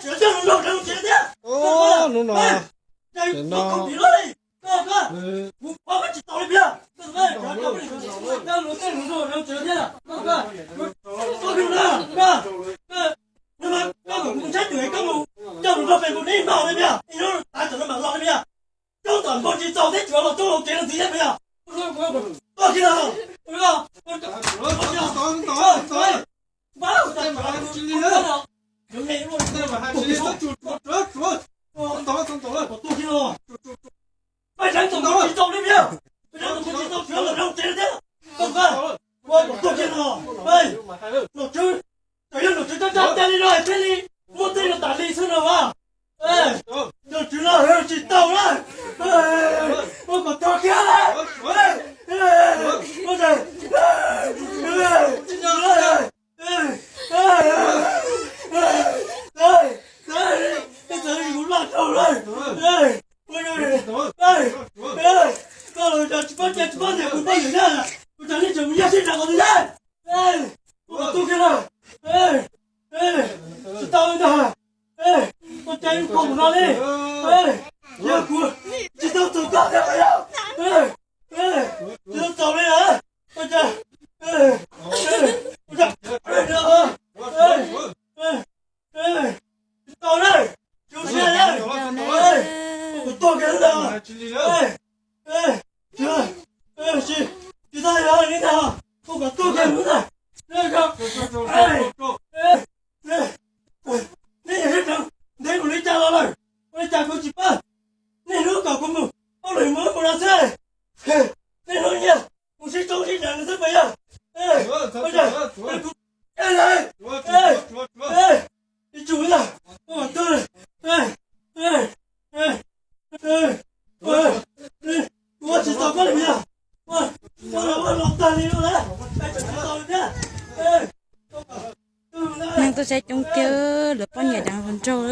Hnub no, Nom tswv, tseem yog nom tswv coj coj tag li no thiaj li muaj tej no tas li xwb no as. Nom tswv no tsis tau na. Ua kom tag kiag na. Txawm kuv loj dhau lawm, koj los tsis paub cia tsis paub niam kuv poj niam na, kuv cov neeg tseem mus yog sib nrag qhov twg na. Ua kom tag kiag na. Tsis tau li ntag. Ua cas yuav kom mus no li. Yog kuv tsis tau txog koj thiab yog. Tsis tau txog li na. Ua cas, ua cas, tsis tau na. Tsis tau na. Ua kom tag kiag na. Tsis, tsis tau li ntag. Ua kom tag kiag na. Nej yog sib deev, ntev mus li cas los lawm, ua li cas kuv tsis pab? Nej hnub kom kuv mus, ua lwm mus mus no xwb. Nej hnub nyiag mus sib tsoob sib deev xwb puas yog? Ua cas kuv, ua cas, ib tsum ntag, ua tag, ua tsis tau koj li puas yog? Ua los ua los tag li no lawm, tsis tau li thiab. Neeg tuaj saib coob tiag, lawv poj niam deev hluas nraug.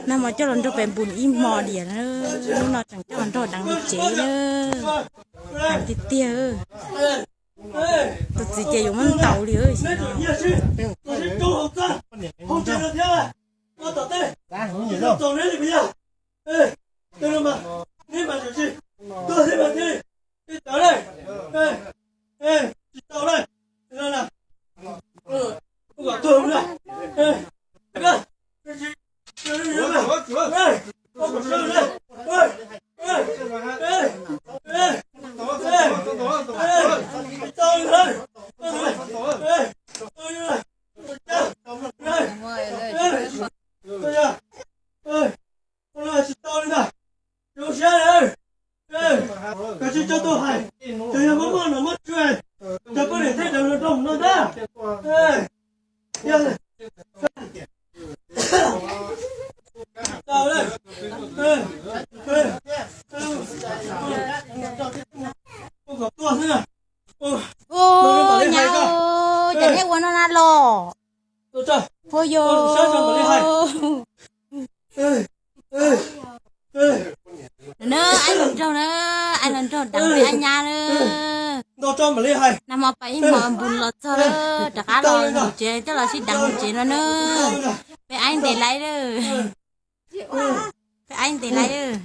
Nag hmo coj los nrog pem npus ib hmo diam, hnub no tseem coj los nrog deev tsev na. Deev tiag tiag. Tus txiv ces yuav muab ntaus li. Tsis tau li ntag. Zoo siab li, koj tsis tau tuaj hais, tseem yog muab muab nom muab tswv, cov poj niam thiaj deev hluas nraug no ntag. Ua kom tuag xwb na. Ua, nyab, cas neb ua no na los? Ua yog na, aib hluas nraug na, aib hluas nraug deev peb ab nyab na. Nag hmo pais ib hmos npus los txog lawm, rov qab los mus tsev, coj los sib deev mus tsev no na. Peb aib ntev laiv lawm. Peb aib ntev laiv lawm.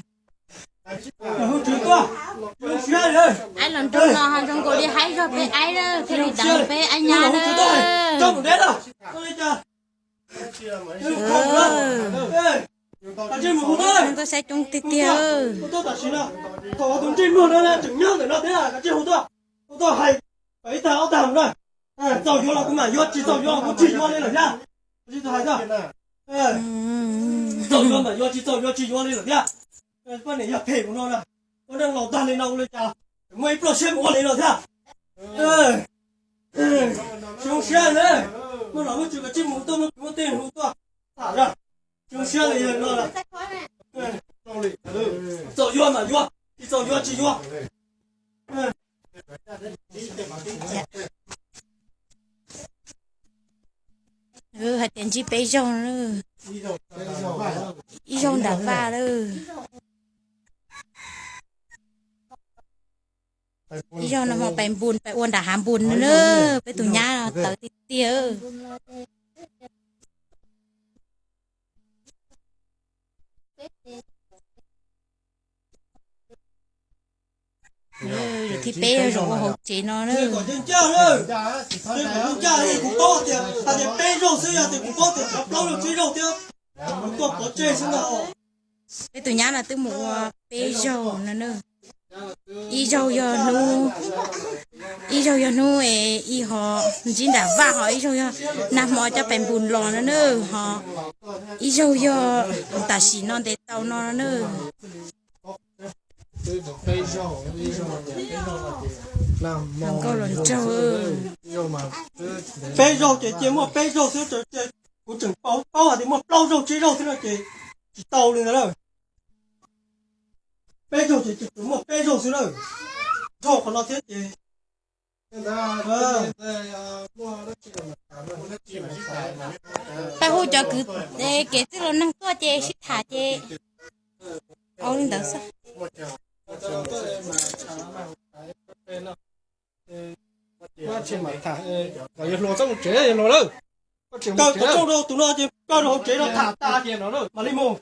Aib hluas nraug no ho zoo nkaus li haib zog peb aib lawm, thiaj li deev peb ab nyab lawm. Neeg tuaj saib coob tiag tiag. Txaus yuav los kuv mam yuav, tsis txaus yuav los kuv tsis yuav li lawm thiab. Txaus yuav mam yuav, tsis txaus yuav tsis yuav li lawm thiab. Poj niam yog phem mus no na, ua neej laus tag li no ua li cas muaj ib pluaj siab mus ua li no thiab. Zoo siab na, muaj nom muaj tswv kav tsij mus tuaj, muaj kwv muaj tij hu tuaj tham na. Zoo siab li no, txaus yuav mam yuav, tsis txaus yuav tsis yuav. Hais tias ntsib peb zaug, ib zaug nram vaj lawm. Ib zaug no hmo pais npus, pais ua nram hav npus na, peb tus nyab tawv tiag tiag. Peb zaug ua hauv tsev no na. Ncaj, kuv paub tias, hais tias peb zaug xwb, yog tias kuv paub tias cov plaub zaug tsib zaug thiab, kuv tuaj pov tseg xwb ntag. Peb tus nyab no twb mus ua peb zaug no na. Ib zaug yog hnub, ib zaug yog hnub es ib ho ntsib nram vaj, ho ib zaug yog nag hmo coj pais npus los no na, ho ib zaug yog tam sim no ntes tau no na. Nkauj los nraug. Peb zaug ces cia muaj peb zaug xwb, kuv tseem paub hais tias muaj plaub zaug tsib zaug xwb no ces tsis tau li ntawd lawm. Peb zaug ces tseem muaj peb zaug xwb lawm. Dhau qhov no thiab ces peb hu cov kwv, kev txwj laus neeg tuaj ces sib tham ces ua li ntawd xwb. Koj tseem mus tsev, yawg hluas txhob mus tsev, yawg hluas lawm. Koj tseem mus tsev, tus no ces koj rau hauv tsev no tham tas mam li mus.